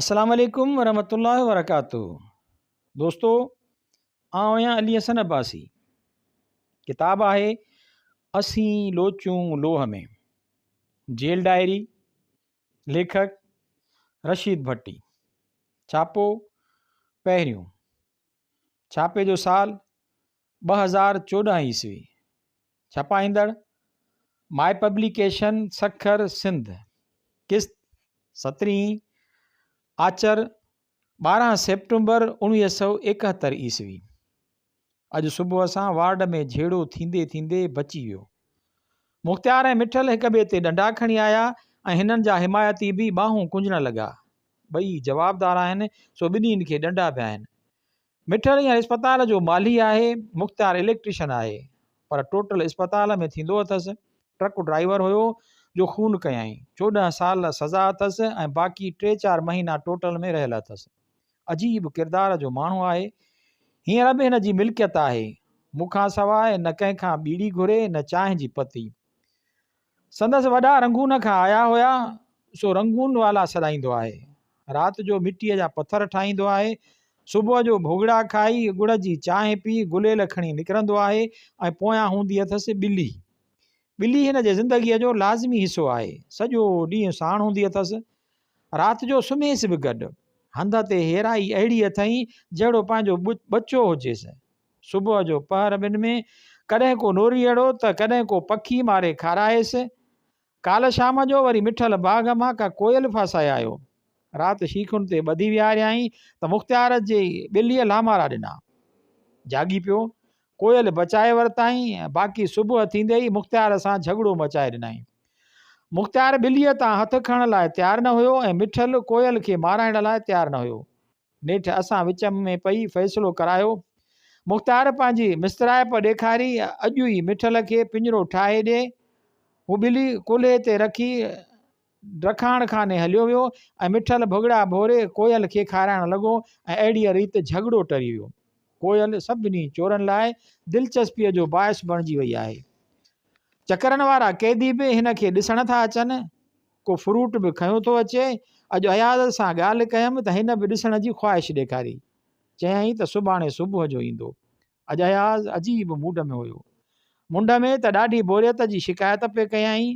السلام عليڪم ورحمة الله وبرڪاته دوستو آئون آهيان علي حسن عباسي ڪتاب آهي اسين لوچون لوهه ۾ جيل ڊائري ليکڪ رشيد ڀٽي ڇاپو پهريون ڇاپي جو سال 2014 عيسوي ڇپائيندڙ، ماء پبليڪيشن سکر سنڌ، قسط سترهين، آچر 12 سيپٽمبر 1971 عيسوي. اڄ صبح سان وارڊ ۾ جهيڙو ٿيندي ٿيندي بچي ويو. مختيار ۽ مٺل هڪ ٻئي تي ڏنڊا کڻي آيا ۽ هنن جا حمايتي به ٻانهون ڪنجڻ لڳا. ٻئي جوابدار آهن سو ٻنهين کي ڏنڊا پيا آهن. مٺل هينئر اسپتال جو مالهي آهي، مختيار اليڪٽريشن آهي، پر ٽوٽل اسپتال ۾ ٿيندو اٿس. ٽرڪ ڊرائيور هيو جو خون ڪيائين. 14 سال سزا اٿس ۽ باقي ٽي چار مهينا ٽوٽل ۾ رهيل اٿس. عجيب ڪردار جو ماڻهو آهي. هينئر به هن جي ملڪيت آهي. مون کان سواء نه ڪنهن کان ٻيڙي گهري نه چانهه جي پتي. سندس وڏا رنگون کان آيا هيا، سو رنگون والا سڏائيندو آهي. رات جو مٽيء جا پٿر ٺاهيندو آهي. صبح جو ڀوڳڙا کائي، ڳڙ جي چانهه پي، گليل کڻي نڪرندو آهي ۽ پويان هوندي اٿس ٻلي. ٻلي هن جي زندگيء جو لازمي حصو آهي. سڄو ڏينهن ساڻ هوندي اٿس. رات جو سمهيس به گڏ. هنڌ تي هيرائي اهڙي اٿئين، جهڙو پنهنجو ٻچو هجيس. صبح جو پهر ٻن ۾ ڪڏهن ڪو نوريئڙو ته ڪڏهن ڪو پکي ماري کارائيس. ڪالهه شام جو وري مٺل باغ مان ڪا ڪوئل ڦاسائي آيو. رات شيخن تي ٻڌي ويهاريائين ته مختيار جي ٻليء لامارا ڏنا. جاڳي پيو. ڪوئل بچائي ورتائين، باقي صبح ٿيندي ئي مختيار سان جهڳڙو مچائي ڏنائين. مختيار ٻليء تان هٿ کڻڻ لاء تيار نه هيو ۽ مٺل ڪوئل کي مارائڻ لاء تيار نه هيو. نيٺ اسان وچ ۾ پئي فيصلو ڪرايو. مختيار پنهنجي مسترائپ ڏيکاري، اڄ ئي مٺل کي پڃرو ٺاهي ڏي. هو ٻلي ڪلهي تي رکي ڊکاڻ خاني هليو ويو ۽ مٺل ڀڳڙا ڀوري ڪوئل کي کارائڻ لڳو ۽ اهڙيء ريت جهڳڙو ٽري ويو. ڪوئل سڀني چورن لاء دلچسپيء جو باعث بڻجي وئي آهي. چڪرن وارا قيدي به هن کي ڏسڻ ٿا اچن. ڪو فروٽ به کنيو ٿو اچي. اڄ اياز سان ڳالهه ڪيم ته هن به ڏسڻ جي خواهش ڏيکاري. چيائين ته سڀاڻي صبح جو ايندو. اڄ اياز عجيب موڊ ۾ هيو. منڍ ۾ ته ڏاڍي بوريت جي شڪايت پئي ڪيائين.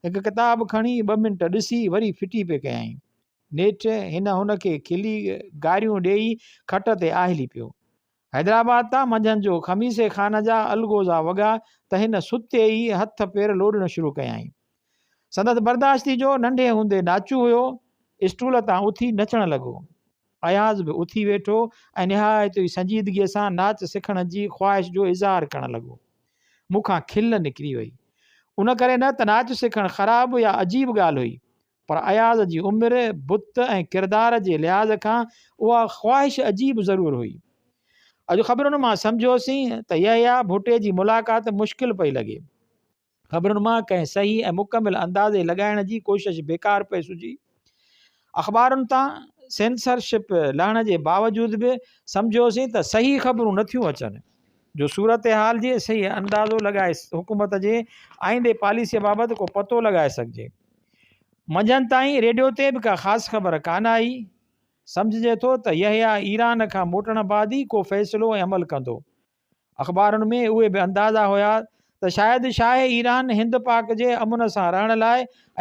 هڪ ڪتاب کڻي ٻه منٽ ڏسي وري ڦٽي پئي ڪيائين. نيٺ هن هن کي کلي گاريون ڏيئي کٽ تي آهلي پيو. حيدرآباد تان منجهند جو خميسي خان جا الغوزا وڳا ته هن ستي ئي هٿ پير لوڏڻ شروع ڪيائين. سندس برداشتي جو ننڍي هوندي ناچو هيو، اسٽول تان اٿي نچڻ لڳو. اياز به اٿي ويٺو ۽ نهايت ئي سنجيدگيء سان ناچ سکڻ جي خواهش جو اظهار ڪرڻ لڳو. مون کان کل نڪري وئي. ان ڪري نه ته ناچ سکڻ خراب يا عجيب ڳالهه هئي، پر اياز جي عمر، بت ۽ ڪردار جي لحاظ کان اها خواهش عجيب ضرور هئي. اڄ خبرن مان سمجهيوسين ته يحيٰ ڀٽي جي ملاقات مشڪل پئي لڳي. خبرن مان ڪنهن صحيح ۽ مڪمل اندازي لڳائڻ جي ڪوشش بيڪار پئي سجهي. اخبارن تان سينسرشپ لهڻ جي باوجود به سمجهيوسين ته صحيح خبرون نٿيون اچن، جو صورتحال جي صحيح اندازو لڳائي حڪومت جي آئيندي پاليسيء بابت ڪو پتو لڳائي سگهجي. منجهند تائين ريڊيو تي به ڪا خاص خبر ڪانه آئي. سمجهجي ٿو ته يحيٰ ايران کان موٽڻ بعد ئي ڪو فيصلو ۽ عمل ڪندو. اخبارن ۾ اهي به اندازا هيا ته شايد شاهه ايران هند پاڪ جي امن سان رهڻ لاء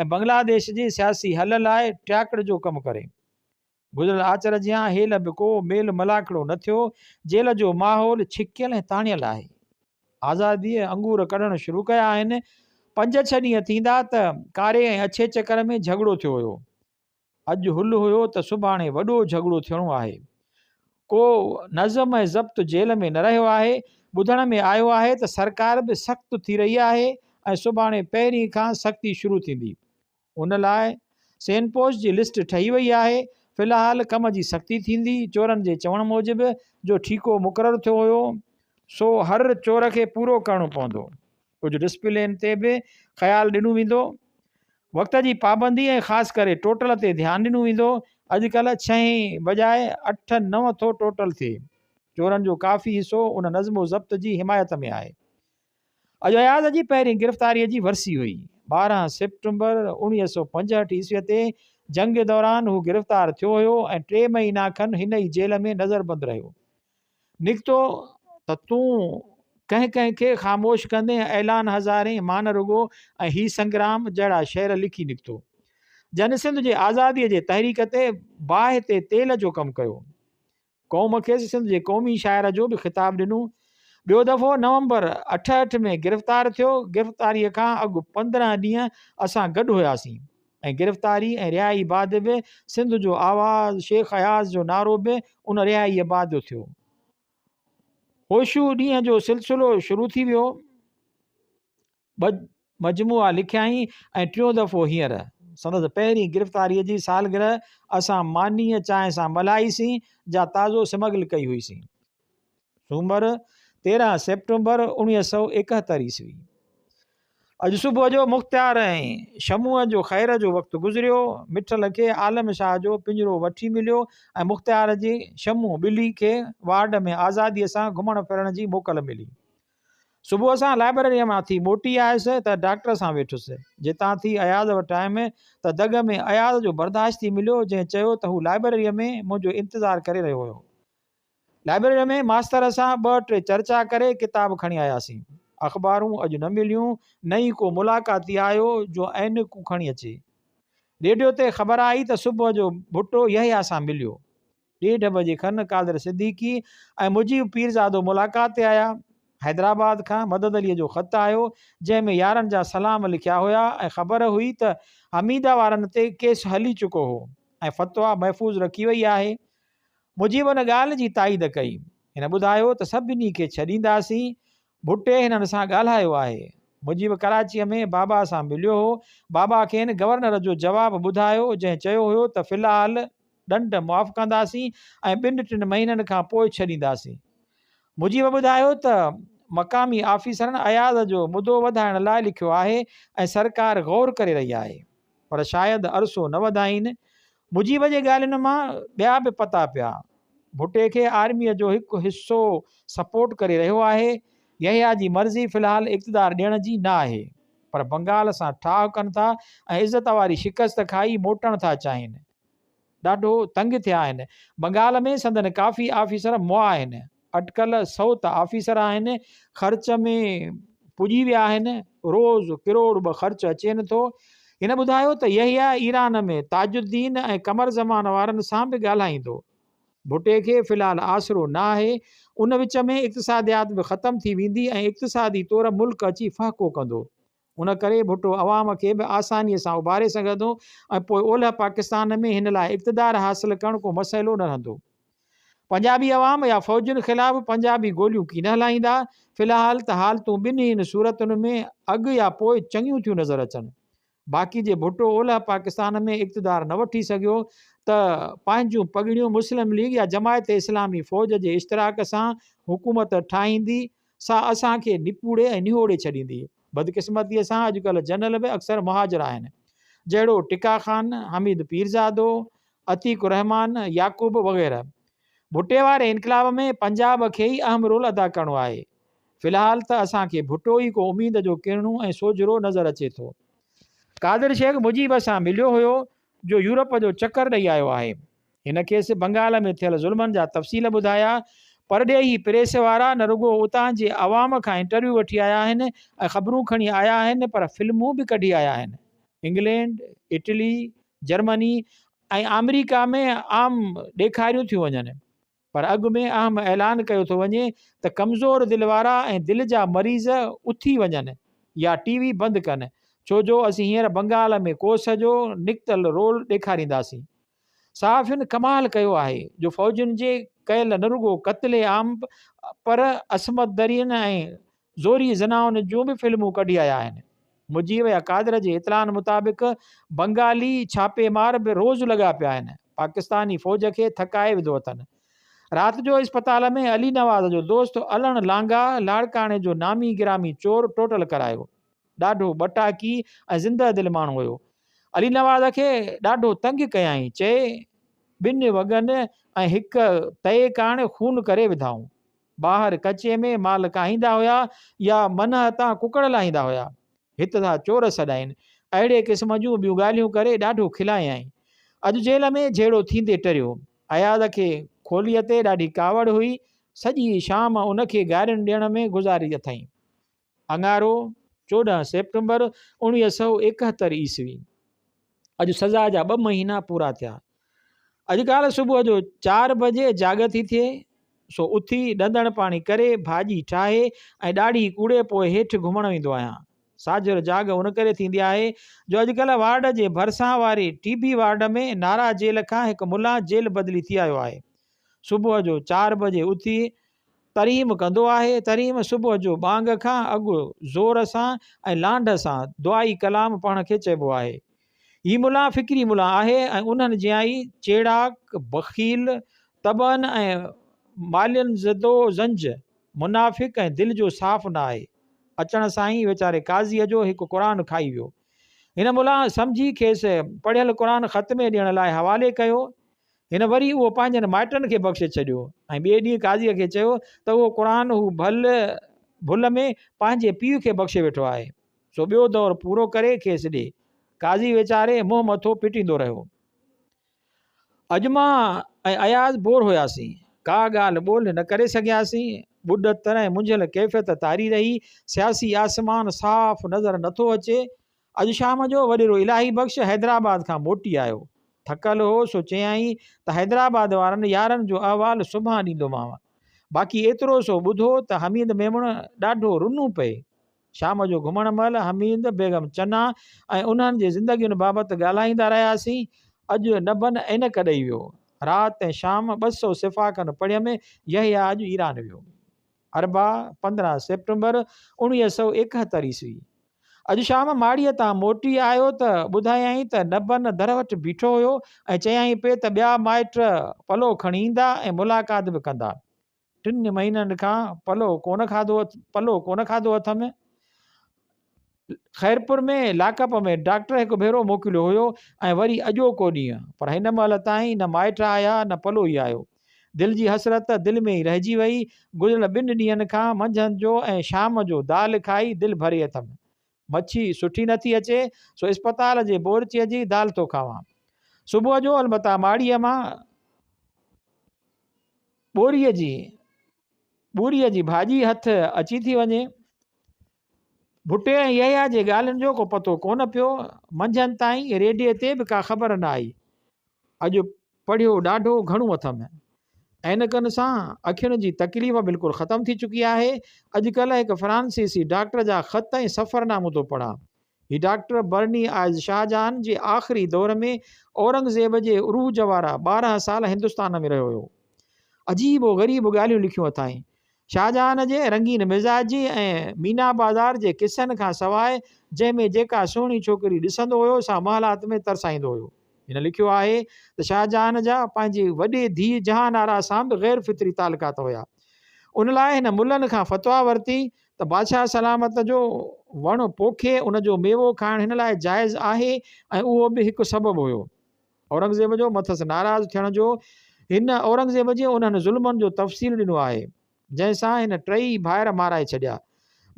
۽ بنگلاديش جي سياسي حل لاء ٽياڪڙ جو ڪم ڪري. گذريل آچر جيان هيل به ڪو ميل ملاکڙو نه ٿيو. جيل جو ماحول ڇڪيل ۽ تاڻيل آهي. آزاديء انگور ڪڍڻ شروع ڪيا آهن. پنج ڇهه ڏينهن ٿيندا ته ڪاري ۽ اڇي چڪر ۾ جهڳڙو ٿيو هيو. اڄ هل هيو ته سڀاڻي وڏو جهڳڙو ٿيڻو آهي. ڪو نظم ۽ ضبط جيل ۾ نه رهيو آهي. ٻڌڻ ۾ آيو آهي ته سرڪار به سخت ٿي رهي آهي ۽ سڀاڻي پهرين کان سختي شروع ٿيندي. ان لاء سينپوش جي لسٽ ٺهي وئي آهي، في الحال ڪم جي سختي ٿيندي، چورن جي چوڻ موجب جو ٺيڪو مقرر ٿيو هيو سو هر چور کي پورو ڪرڻو پوندو، ڪجهه ڊسپلين تي به خيال ڏنو ويندو، وقت جي پابندي ۽ خاص ڪري ٽوٽل تي ڌيان ڏنو ويندو، اڄڪلهه ڇهين بجاء اٺ نو ٿو ٽوٽل ٿئي، چورن جو ڪافي حصو ان نظم و ضبط جي حمايت ۾ آهي. اڄ اياز جي پهرين گرفتاريء جي ورسي هئي. 12 سيپٽمبر 1965 عيسويء تي جنگ دوران هو گرفتار ٿيو هيو ۽ ٽي مهينا کن هن ئي جيل ۾ نظربند رهيو. نڪتو ته تون ڪنهن ڪنهن کي خاموش ڪندين اعلان هزارين، مان نه رڳو ۽ هي سنگرام جهڙا شعر لکي نڪتو. جن سنڌ جي آزاديء جي تحريڪ تي باهه تي تيل جو ڪم ڪيو. قوم کيس سنڌ جي قومي شاعر جو به خطاب ڏنو. ٻيو دفعو نومبر 68 ۾ گرفتار ٿيو. گرفتاريء کان اڳ 15 ڏينهن اسان گڏ هياسين ۽ گرفتاري ۽ رهائي بعد به سنڌ جو آواز شيخ اياز جو نعرو به ان رهائيء بعد ٿيو. هوشو ڏينهن جو سلسلو شروع ٿي ويو. ٻه مجموعا لکيائين ۽ ٽيون دفعو هينئر سندس پهرين گرفتاريء جي سالگرهه اسان مانيء چانهه سان ملهائي سين، جا تازو سمگل ڪئي هئي سين. سومر، 13 سيپٽمبر 1971 عيسوي. اڄ صبح جو مختيار ۽ شموء جو خير جو وقت گذريو. مٺل کي عالم شاهه جو پڃرو وٺي مليو ۽ مختيار جي شمو ٻلي کي وارڊ ۾ آزاديء سان گهمڻ ڦرڻ جي موڪل ملي. صبح سان لائبرريء مان ٿي موٽي آيس ته ڊاڪٽر سان ويٺس. جتان ٿي اياز وٽ آيم ته دڳ ۾ اياز جو برداشتي مليو جنهن چيو ته هو لائبرريء ۾ منهنجو انتظار ڪري رهيو هيو. لائبرريء ۾ ماستر سان ٻه ٽي چرچا ڪري ڪتاب کڻي آياسين. اخبارون اڄ نه مليون نه ئي ڪو ملاقاتي آيو جو عينڪون کڻي اچي. ريڊيو تي خبر آئي ته صبح جو ڀٽو يحيٰ سان مليو. ڏيڍ بجي کن قادر صديقي ۽ مجيب پيرزادو ملاقات تي آيا. حيدرآباد کان مدد عليء جو خط آيو، جنهن ۾ يارن جا سلام لکيا هيا ۽ خبر هئي ته حميده وارن تي ڪيس هلي چڪو هو ۽ فتويٰ محفوظ رکي وئي آهي. مجيب ان ڳالهه جي تائيد ڪئي. هن ٻڌايو ته سڀني کي ڇڏينداسين. ڀٽي هنن سان ڳالهايو آهي. مجيب ڪراچيء ۾ بابا سان مليو هو. بابا کين گورنر جو جواب ٻڌايو، جنهن چيو هيو ته في الحال ڏنڊ معاف ڪنداسين ۽ ٻن ٽن مهينن کان پوء ڇڏينداسين. مجيب ٻڌايو ته مقامي آفيسرن اياز جو مدو وڌائڻ لاء لکيو آهي ۽ سرڪار غور ڪري رهي آهي. پر شايد عرصو نه وڌائين. مجيب جي ڳالهين مان ٻيا به پتا پيا. ڀٽي کي آرميء جو هڪ حصو سپورٽ ڪري رهيو آهي. يحيٰ جي مرضي في الحال اقتدار ڏيڻ جي نه آهي. پر بنگال سان ٺاهه ڪن ٿا ۽ عزت واري شڪست کائي موٽڻ ٿا چاهين. ڏاڍو تنگ ٿيا آهن. بنگال ۾ سندن ڪافي آفيسر مئا آهن. اٽڪل سئو ته آفيسر آهن. خرچ ۾ پڄي ويا آهن. روز ڪروڙ ٻه خرچ اچين ٿو. هن ٻڌايو ته يحيٰ ايران ۾ تاج الدين ۽ قمر زمان وارن سان به ڳالهائيندو. ڀٽي کي في الحال آسرو نه آهي. ان وچ ۾ اقتصاديات به ختم ٿي ويندي ۽ اقتصادي طور ملڪ اچي ڦهڪو ڪندو. ان ڪري ڀٽو عوام کي به آسانيء سان اڀاري سگهندو ۽ پوء اولهه پاڪستان ۾ هن لاء اقتدار حاصل ڪرڻ ڪو مسئلو نه رهندو. پنجابي عوام يا فوجين خلاف پنجابي گوليون ڪين هلائيندا. في الحال ته حالتون ٻنهين صورتن ۾ اڳ يا پوء چڱيون ٿيون نظر اچن. باقي جي ڀٽو اولهه پاڪستان ۾ اقتدار نه وٺي سگهيو ته پنهنجون پڳڙيون مسلم ليگ يا جماعت اسلامي فوج جي اشتراڪ سان حڪومت ٺاهيندي سا اسان کي نپوڙي ۽ نهوڙي ڇڏيندي. بدقسمتيء سان اڄڪلهه جنرل به اڪثر مهاجر آهن. جهڙو ٽڪا خان، حميد پيرزادو، عتيق الرحمان، يعقوب وغيره. ڀٽي واري انقلاب ۾ پنجاب کي ئي اهم رول ادا ڪرڻو آهي. في الحال ته اسان کي ڀٽو ئي ڪو اميد جو ڪرڻو ۽ سوجهرو نظر اچي ٿو. قادر شيخ مجيب سان مليو هيو جو يورپ جو چڪر ڏئي آيو آهي. هن کيس بنگال ۾ ٿيل ظلمن جا تفصيل ٻڌايا. پرڏيهي پريس وارا نه رڳو اتان جي عوام کان انٽرويو وٺي آيا آهن ۽ خبرون کڻي آيا آهن پر فلمون به ڪڍي آيا آهن. انگلينڊ، اٽلي، جرمني ۽ آمريڪا ۾ عام ڏيکاريون ٿيون وڃن. پر اڳ ۾ اهم اعلان ڪيو ٿو وڃي ته ڪمزور دل وارا ۽ دل جا مريض اٿي وڃن يا ٽي وي بند ڪن ڇو جو اسين هينئر بنگال ۾ ڪوس جو نڪتل رول ڏيکارينداسين. صحافين ڪمال ڪيو آهي جو فوجين جي ڪيل نه رڳو قتل عام پر عصمت درين ۽ زوري زنائن جون به فلمون ڪڍي آيا آهن. مجيب يا قادر جي اطلاعن مطابق بنگالي ڇاپي مار به روز لڳا پيا آهن. پاڪستاني فوج کي ٿڪائي وڌو اٿن. رات جو اسپتال ۾ علي نواز جو دوست علڻ لانگاهه لاڙڪاڻي جو نامي گرامي چور ٽوٽل ڪرايو. ڏاڍو ٻٽاڪي ۽ زنده دل ماڻهو هيو. علي نواز کي ڏاڍو تنگ ڪيائين. چئي ٻن وڳن ۽ هڪ تئي ڪاڻ خون ڪري وڌائون. ٻاهر ڪچي ۾ مال ڪاهيندا هيا يا منهه تان ڪڪڙ لاهيندا هيا. هت ٿا چور سڏائين. اهڙي قسم جون ٻيون ڳالهيون ڪري ڏاڍو کلايائين. اڄ جيل ۾ جهيڙو ٿيندي ٽريو. اياز کي کوليء تي ڏاڍي ڪاوڙ هئي. سڄي شام ان کي گارين ڏيڻ ۾ گذاري اٿائين. اڱارو، 14 سيپٽمبر 1971 عيسوي. اڄ سزا جا ٻه مهينا پورا ٿيا. اڄ ڪالهه صبح جو چار بجي جاڳ ٿي ٿئي، سو اٿي ڏندڻ پاڻي ڪري، ڀاڄي ٺاهي ۽ ڏاڙهي ڪوڙي پوء هيٺ گهمڻ ويندو آهيان. ساجهر جاڳ ان ڪري ٿيندي آهي جو اڄڪلهه وارڊ جي ڀرسان واري ٽي بي وارڊ ۾ نارا جيل کان هڪ ملان جيل بدلي ٿي آيو آهي. صبح جو چار بجي اٿي ترهيم ڪندو آهي. ترهيم صبح جو ٻانگ کان اڳ زور سان ۽ لانڍ سان دعائي ڪلام پڙهڻ کي چئبو آهي. هي ملان فڪري ملان آهي ۽ انهن جيان ئي چيڙاڪ، بخيل، طبعاً ۽ مالين زدو زنج، منافق ۽ دل جو صاف نه آهي. اچڻ سان ئي ويچاري قاضيء جو هڪ قرآن کائي ويو. هن ملان سمجهي کيس پڙهيل قرآن ختمي ڏيڻ لاء حوالي ڪيو. هن وري اهو پنهنجن مائٽن کي بخشي ڇڏيو ۽ ٻئي ڏينهن قاضيء کي چيو ته اهو قرآن هو ڀل ڀل ۾ پنهنجي پيء کي بخشي ويٺو آهي، سو ٻيو دور پورو ڪري کيس ڏي. قاضي ويچاري منهن مٿو پٽيندو رهيو. اڄ مان ۽ اياز بور هياسين. ڪا ڳالهه ٻولهه نه ڪري سگهياسين. ٻڏتر ۽ منجهيل ڪيفيت طاري رهي. سياسي آسمان صاف نظر نٿو اچي. اڄ شام جو وڏيرو الاهي بخش حيدرآباد کان موٽي آيو. ٿڪل هو سو چيائين ته حيدرآباد وارن يارن جو احوال سڀان ڏيندومانء. باقي ايترو سو ٻڌو ته حميد ميمڻ ڏاڍو رنو پئي. شام جو گهمڻ مهل حميد، بيگم چنا ۽ انهن جي زندگين بابت ڳالهائيندا رهياسين. اڄ نبن عينڪ ڏئي ويو. رات ۽ شام 200 صفحا کن پڙهيم. يحيٰ اڄ ايران ويو. اربع، 15 سيپٽمبر 1971 عيسوي. اڄ شام ماڙيء تان موٽي آيو ته ٻڌايائين ته نبن در وٽ بيٺو هيو ۽ چيائين پئي ته ٻيا مائٽ پلو کڻي ايندا ۽ ملاقات به ڪندا. ٽن مهينن کان پلو ڪونه کاڌو پلو ڪونه کاڌو اٿم. خيرپور ۾ لاڪپ ۾ ڊاڪٽر هڪ ڀيرو موڪليو هيو ۽ وري اڄوڪو ڏينهن، پر هن مهل تائين نه مائٽ آيا نه پلو ئي آيو. دل جي حسرت دل ۾ ئي رهجي وئي. گذريل ٻن ڏينهن کان منجهند جو ۽ شام جو دال کائي دل ڀري اٿم. مڇي سٺي نٿي اچي، سو اسپتال جي بورچيء جي دال ٿو کاوان. صبح جو البته ماڙيء مان ٻوريء جي ٻوريء جي ڀاڄي هٿ اچي ٿي وڃي. ڀٽي ۽ يحيٰ جي ڳالهين جو ڪو پتو ڪونه پيو. منجهند تائين ريڊيي تي به ڪا خبر نه آئي. اڄ پڙهيو ڏاڍو گهڻو اٿم. عينڪن سان اکين جي تڪليف بلڪل ختم ٿي چڪي آهي. اڄڪلهه هڪ فرانسيسي ڊاڪٽر جا خط ۽ سفرنامو ٿو پڙهان. هي ڊاڪٽر برني آئز شاهجهان جي آخري دور ۾ اورنگزيب جي عروج وارا 12 سال هندستان ۾ رهيو هيو. عجيب و غريب ڳالهيون لکيون اٿائين. شاهجهان جي رنگين مزاجي ۽ مينا بازار جي قصن کان سواء جنهن ۾ جيڪا سهڻي ڇوڪري ڏسندو هيو سا محلات ۾ ترسائيندو هيو. هن لکيو آهي ته شاهجهان جا پنهنجي وڏي ڌيء جهان آرا سان به غير فطري تعلقات هيا. ان لاء هن ملن کان فتويٰ ورتي ته بادشاهه سلامت جو وڻ پوکي ان جو ميوو کائڻ هن لاء جائز آهي ۽ اهو به هڪ سبب هيو. اورنگزيب جو مٿس ناراض ٿيڻ جو هن اورنگزيب جي انهن ظلمن جو تفصيل ڏنو آهي، جنهن سان هن ٽئي ڀائر مارائي ڇڏيا.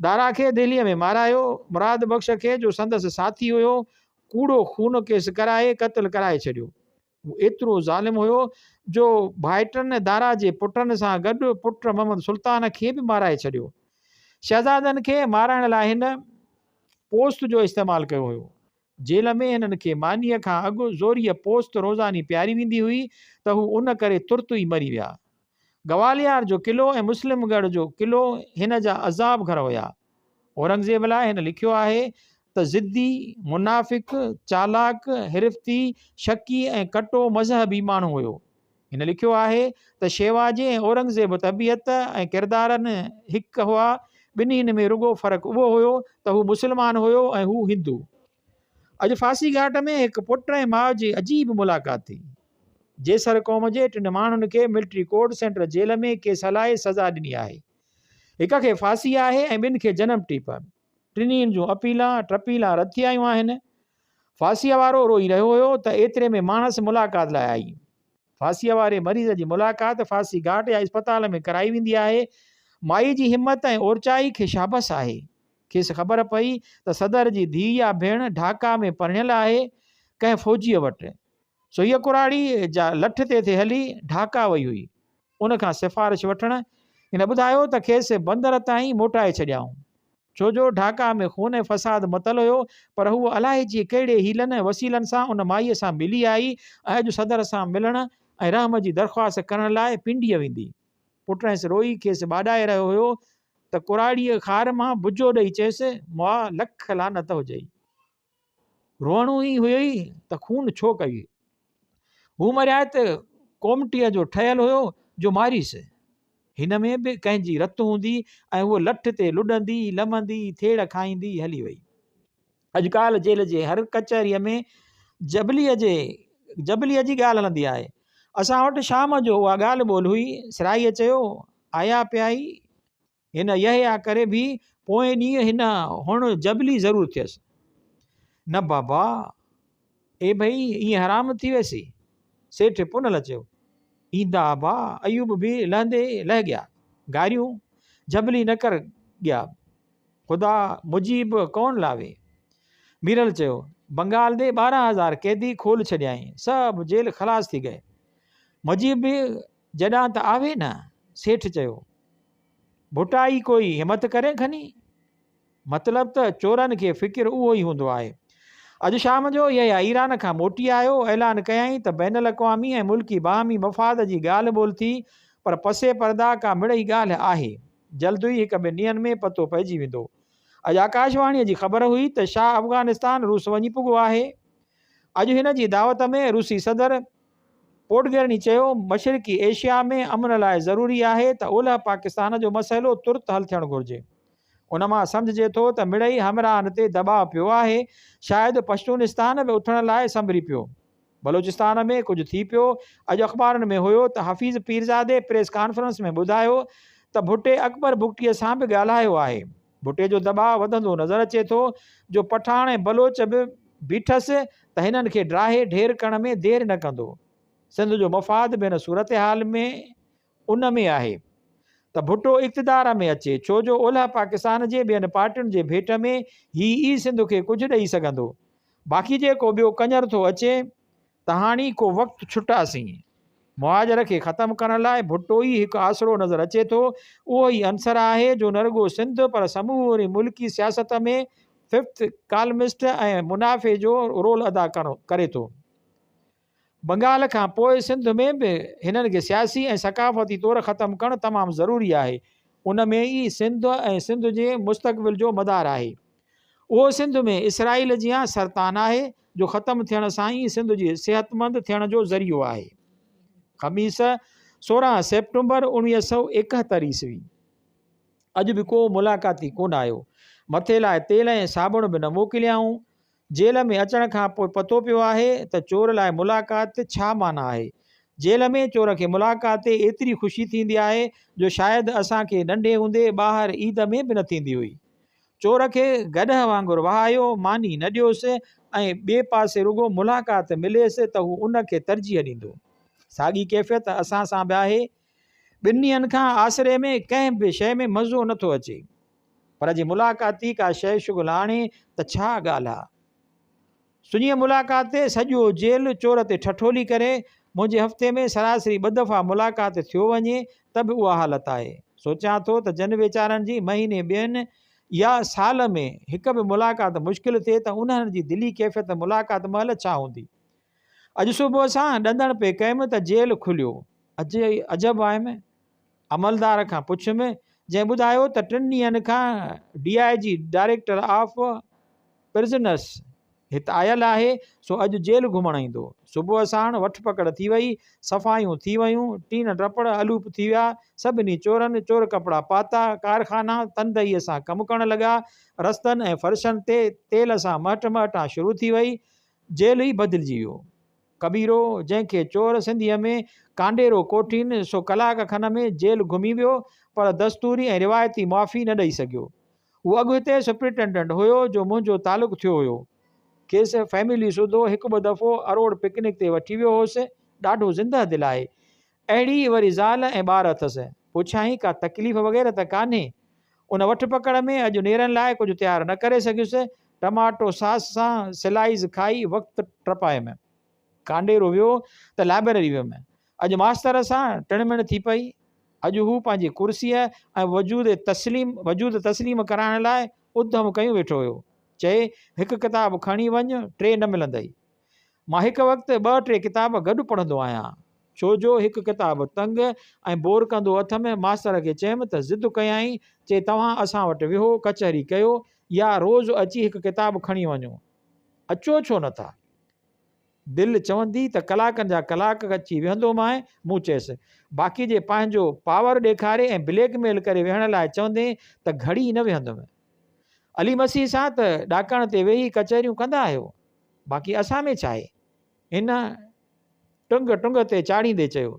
دارا کي دهليء ۾ مارايو، مراد بخش کي جو سندس ساٿي هيو، ڪوڙو خون ڪيس ڪرائي قتل ڪرائي ڇڏيو. هو ايترو ظالم هيو جو ڀائٽن دارا جي پٽن سان گڏ پٽ محمد سلطان کي به مارائي ڇڏيو. شهزادن کي مارائڻ لاء هن پوست جو استعمال ڪيو هيو. جيل ۾ هنن کي مانيء کان اڳ زوريء پوست روزاني پياري ويندي هئي ته هو ان ڪري ترت ئي مري ويا. گواليار جو قلعو ۽ مسلم ڳڙهه جو قلعو هن جا عذاب گهر هيا. اورنگزيب لاء هن لکيو آهي ته ضدي، منافق، چالاڪ، حرفتي، شڪي ۽ ڪٽو مذهبي ماڻهو هيو. هن لکيو آهي ته شيواجي ۽ اورنگزيب طبيعت ۽ ڪردارن هڪ هئا، ٻنهين ۾ رڳو فرق اهو هيو ته هو مسلمان هيو ۽ هو هندو. اڄ ڦاسي گهاٽ ۾ هڪ پٽ ۽ ماء جي عجيب ملاقات ٿي. جيسر قوم جي ٽن ماڻهن کي military court centre jail ۾ case هلائي سزا ڏني آهي. هڪ کي ڦاسي آهي ۽ ٻن کي جنم ٽيپ. ٽنهين جون اپيلان ٽپيلان رد ٿي آيون آهن. ڦاسيء وارو روئي رهيو هيو ته ايتري ۾ ماڻس ملاقات لاء آئي. ڦاسيء واري مريض جي ملاقات ڦاسي گهاٽ يا اسپتال ۾ ڪرائي ويندي آهي. مائي جي همت ۽ اورچائي کي شابس آهي. کيس خبر پئي ته صدر جي ڌيء يا ڀيڻ ڍاڪا ۾ پرڻيل آهي، ڪنهن فوجيء وٽ. سو هيء ڪراڙي جا لٺ تي ٿي هلي ڍاڪا وئي هئي. ان کان سفارش وٺڻ، هن ٻڌايو ته کيس بندر تائين موٽائي ڇڏيائون. ڇو جو ڍاڪا ۾ خون ۽ فساد متل هيو، پر هوء الائجي ڪهڙي حيلن ۽ وسيلن سان ان مائيء سان ملي آئي ۽ اڄ صدر سان ملڻ ۽ رحم جي درخواست ڪرڻ لاء پنڊيء ويندي. پٽهنس روئي کيس ٻاڏائي رهيو هيو ته ڪراڙيء خار مان بجو ڏئي چيس، مئا لک لعنت هجئي. روئڻو ئي هيئي ته خون ڇو ڪيئي؟ هو مريائت ڪومٽيء جو ٺهيل هيو جو ماريس. هن ۾ به ڪنهن جي رت هوندي ۽ هوء لٺ تي لڏندي، لمندي، ٿيڙ کائيندي هلي وئي. اڄ ڪالهه جيل جي هر ڪچهريء ۾ جبليء جي جبليء جي ڳالهه هلندي آهي. اسان وٽ شام جو اها ڳالهه ٻولهه هئي. سرائيء چيو، آيا پيائي. هن يحيٰ ڪري به پوئين ڏينهن هن هڻ جبلي ضرور ٿيس. نه بابا، اي ڀئي ائين حرام ٿي ويسي. سيٺ پنهل چيو. ايندا ابا، ايوب به لهندي لهه ڳيا. گاريون جبلي نه ڪر ڳيا. خدا مجيب ڪون لاوي. ميرل چيو. بنگال the 12,000 قيدي کول ڇڏيائين. سڀ جيل خلاص ٿي ڳئي. مجيب به جڏان ته آوي نه. سيٺ چيو. ڀٽائي ڪوئي همت ڪري کني؟ مطلب ته چورن کي فڪر اهو ئي هوندو آهي. اڄ شام جو يحيٰ ايران کان موٽي آيو. اعلان ڪيائين ته بين الاقوامي ۽ ملڪي باهمي مفاد جي ڳالهه ٻولهه ٿي، پر پس پرده ڪا مڙئي ڳالهه آهي. جلد ئي هڪ ٻن ڏينهن ۾ پتو پئجي ويندو. اڄ آڪاشواڻيء جي خبر هئي ته شاهه افغانستان روس وڃي پڳو آهي. اڄ هن جي دعوت ۾ روسي صدر پوڊگرني چيو، مشرقي ايشيا ۾ امن لاء ضروري آهي ته اولهه پاڪستان جو مسئلو ترت حل ٿيڻ گهرجي. ان مان سمجهجي ٿو ته مڙئي همراهن تي دٻاء پيو آهي، شايد پشتونستان به اٿڻ لاء سنڀري پيو. بلوچستان ۾ ڪجهه ٿي پيو، اڄ اخبارن ۾ هيو ته حفيظ پيرزادي پريس ڪانفرنس ۾ ٻڌايو ته ڀٽي اڪبر بگٽيء سان به ڳالهايو آهي. ڀٽي جو دٻاء وڌندو نظر اچي ٿو جو پٺاڻ ۽ بلوچ به بيٺس ته هنن کي ڊاهي ڍير ڪرڻ ۾ دير نه ڪندو. سنڌ جو مفاد به هن صورتحال ۾ ان ۾ آهي ته ڀٽو اقتدار ۾ اچي ڇو جو اولهه پاڪستان جي ٻين پارٽين جي ڀيٽ ۾ هي ئي سنڌ کي ڪجهه ڏئي سگهندو. باقي جي ڪو ٻيو ڪڃر ٿو اچي ته هاڻي ڪو وقت ڇٽاسين. مهاجر کي ختم ڪرڻ لاء ڀٽو ئي هڪ آسرو نظر اچي ٿو. اهو ئي عنصر آهي جو نه رڳو سنڌ پر سموري ملڪي سياست ۾ ففٿ ڪالمسٽ ۽ منافعي جو رول ادا ڪري ٿو. بنگال کان پوء سنڌ ۾ به هنن کي سياسي ۽ ثقافتي طور ختم ڪرڻ تمام ضروري آهي. ان ۾ ئي سنڌ ۽ سنڌ جي مستقبل جو مدار آهي. اهو سنڌ ۾ اسرائيل جيان سرطان آهي جو ختم ٿيڻ سان ئي سنڌ جي صحتمند ٿيڻ جو ذريعو آهي. خميس 16 سيپٽمبر 1971 عيسوي. اڄ به ڪو ملاقاتي ڪونه آيو. مٿي لاء تيل ۽ صابڻ به نه موڪليائون. جيل ۾ اچڻ کان پوء پتو پيو آهي ته چور لاء ملاقات ڇا معنيٰ آهي. جيل ۾ چور کي ملاقات تي ايتري خوشي ٿيندي آهي جو شايد اسان کي ننڍي هوندي ٻاهر عيد ۾ به نه ٿيندي هئي. چور کي گڏهه وانگر وهايو، ماني نه ڏيوس ۽ ٻئي پاسي رڳو ملاقات مليس ته هو ان کي ترجيح ڏيندو. ساڳي ڪيفيت اسان سان به آهي. ٻن ڏينهن کان آسري ۾ ڪنهن به شيء ۾ مزو نه ٿو اچي. پر جي ملاقاتي ڪا شيء شغل آڻي ته ڇا ڳالهه آ. سڃيء ملاقات تي سڄو جيل چور تي ٺٺولي ڪري، منهنجي هفتي ۾ سراسري ٻه دفعا ملاقات ٿيو وڃي ته به اها حالت آهي. سوچيان ٿو ته جن ويچارن جي مهيني ٻين يا سال ۾ هڪ به ملاقات مشڪل ٿئي ته انهن جي دلي ڪيفيت ملاقات مهل ڇا هوندي. اڄ صبح سان ڏندڻ پئي ڪيم ته جيل کليو. عجب آيم. عملدار کان پڇيم، جنهن ٻڌايو ته ٽن ڏينهن کان D I G, director of prisoners, هت آيل آهي، سو اڄ جيل گهمڻ ايندو. صبح ساڻ وٺ پڪڙ ٿي وئي، صفايون ٿي ويون، ٽين ٽپڙ الوپ ٿي ويا، سڀني چورن چور ڪپڙا پاتا، ڪارخانا تندهيء سان ڪم ڪرڻ لڳا، رستن ۽ فرشن تي تيل سان مهٽ مهٽان شروع ٿي وئي، جيل ئي بدلجي ويو. ڪبيرو، جنهن کي چور سنڌيء ۾ ڪانڊيرو ڪوٺين، سو ڪلاڪ کن ۾ جيل گهمي ويو، پر دستوري ۽ روايتي معافي نه ڏئي سگهيو. هو اڳ هتي سپرنٽينڊنٽ هيو جو منهنجو تعلق ٿيو هيو. کيس فيملي سوڌو هڪ ٻه دفعو اروڙ پڪنڪ تي وٺي ويو هوس. ڏاڍو زندهه دل آهي. اهڙي ئي وري زال ۽ ٻار اٿس. پڇيائين ڪا تڪليف وغيره ته ڪانهي؟ ان وٺ پڪڙ ۾ اڄ نيرن لاء ڪجهه تيار نه ڪري سگهيس. ٽماٽو ساس سان سلائيز کائي وقت ٽپايم. ڪانڊيرو ويو ته لائبريري ويم. اڄ ماستر سان ٽڻ مڻ ٿي پئي. اڄ هو پنهنجي ڪرسيء ۽ وجود تسليم وجود تسليم ڪرائڻ لاء ادهم ڪيون ويٺو هيو. چئي، هڪ ڪتاب کڻي وڃ، ٽي نه ملندئي. مان هڪ وقت ٻه ٽي ڪتاب گڏ پڙهندو آهيان. ڇو جو هڪ ڪتاب تنگ ۽ بور ڪندو اٿم. ماستر کي چيم ته ضد ڪيائين، چي توهان اسان وٽ ويهو، ڪچهري ڪيو يا روز اچي هڪ ڪتاب کڻي وڃو. اچو ڇو نه ٿا؟ دل چوندي ته ڪلاڪن جا ڪلاڪ اچي ويهندومانء، مون چيس. باقي جي پنهنجو پاور ڏيکاري ۽ بليڪ ميل ڪري ويهڻ لاء چوندين ته گهڙي نه ويهندم. علي مسيح سان ته ڏاڪڻ تي ويهي ڪچهريون ڪندا آهيو. باقي اسان ۾ ڇا آهي؟ هن ٽنگ ٽنگ تي چاڙهيندي چيو.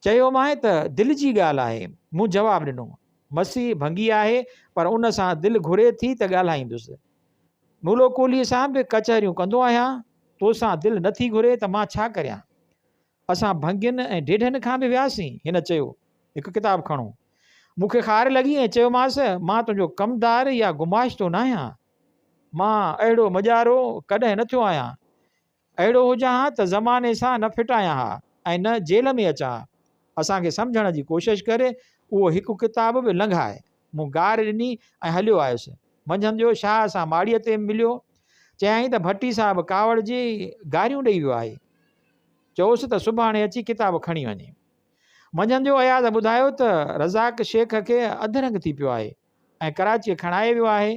چيومانء ته دل جي ڳالهه آهي. مون جواب ڏنو. مسيح ڀنگي آهي پر ان سان دل گهري ٿي ته ڳالهائيندس. نولو ڪولهي سان به ڪچهريون ڪندو آهيان. توسان دل نه ٿي گهري ته مان ڇا ڪريان؟ اسان ڀنگين ۽ ڍيڍن کان به وياسين. هن چيو. هڪ ڪتاب کڻو. مون کي خار لڳي ۽ چيومانس، مان تنهنجو ڪمدار يا گماشتو ناهيان. مان اهڙو مڄارو ڪڏهن نه ٿيو آهيان. اهڙو هجان ها ته زماني سان نه ڦٽايان ها ۽ نه جيل ۾ اچان ها. اسان کي سمجهڻ جي ڪوشش ڪر، اهو هڪ ڪتاب به لنگهاء. مون گار ڏني ۽ هليو آيس. منجهند جو شاهه سان ماڙيء تي مليو. چيائين ته ڀٽي صاحب ڪاوڙجي گاريون ڏئي ويو آهي. چئوس ته سڀاڻي اچي ڪتاب کڻي وڃي. منجهند جو اياز ٻڌايو ته رزاق شيخ کي اڌ رنگ ٿي پيو آهي. ۽ ڪراچيء کڻائي ويو آهي.